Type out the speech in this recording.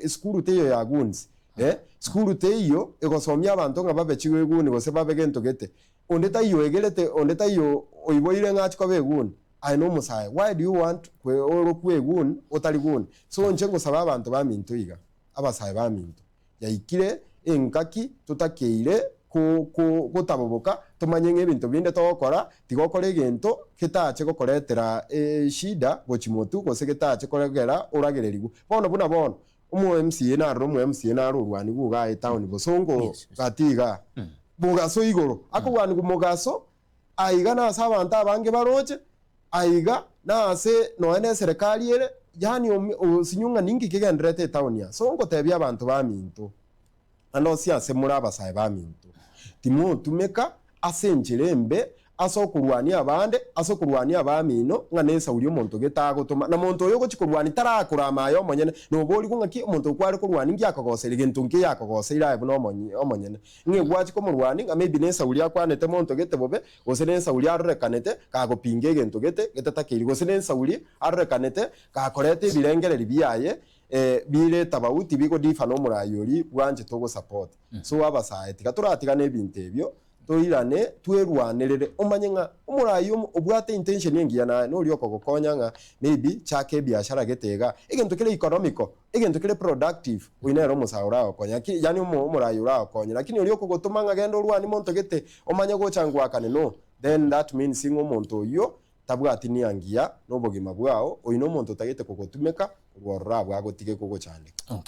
Esukuru teiyo ya goons, eh, sukuru teiyo egosomia abanto ng'a babe chiguni gose babe gento gete. Onde taiyo oegerete, onde taiyo oiboire ng'a achie koba egoon, aye na omosae, why do you want orokwe egoon otari goon? So inche ngosaba abanto baminto iga, abasae baminto, Yaikire engaki totakeire gotaboboka tomanye ng'a ebinto binde togokora tigokora egento getache gokoretera eshida gochia motwe gose getache kogera oragererigwe. Bono buna bono omo MCA narore omo MCA nare orwanigwe igaa etown bosongo gati igaa mogaso igoro akorwanigwa mogaso aiga nase abanto abange baroche Aiga nase nonya neserekari ere, yaani osinywe ng'a ninki kegendererete etaoni aa. So ngotebia abanto baminto, naende onsi ase more abasae baminto, timotumeka ase enchera embe ase okorwania abande, ase okorwania abamino, ng'a nesauri omonto gete agotoma. Na monto oyo ogochia korwania tarakorama aye omonyene, noborigwe ng'aki omonto oyo kware korwania nki akogoseire, gento nki akogoseire aye buna omonyene. Ng'a egwachia komorwania ng'a maybe nesauri akwanete monto gete bobe, Gose nensauri arorekanete gagopinga egento gete getatakeiri, gose nensauri arorekanete gakoreta ebirengereri biaye bire etabauti bigodiffer nomorai oria bwanchete ogosupport. So abasae tiga toratigane ebinto ebio toirane twerwanerere omanye ng'a omorai obwate intention engiya naye noria okogokonya ng'a maybe chaka ebiashara gete igaa, egento kere economical, egento kere productive oyio nere omosae oragokonye lakini yaani omorai oragokonye lakini oria okogotoma ng'a genda orwanie monto gete omanye gocha ngoakane no then that means ng'a omonto oyio tabwati nia ngiya na obogima bwao, oyio nomonto otagete kogotumeka korwa ororo abwo agotige kogochandeka.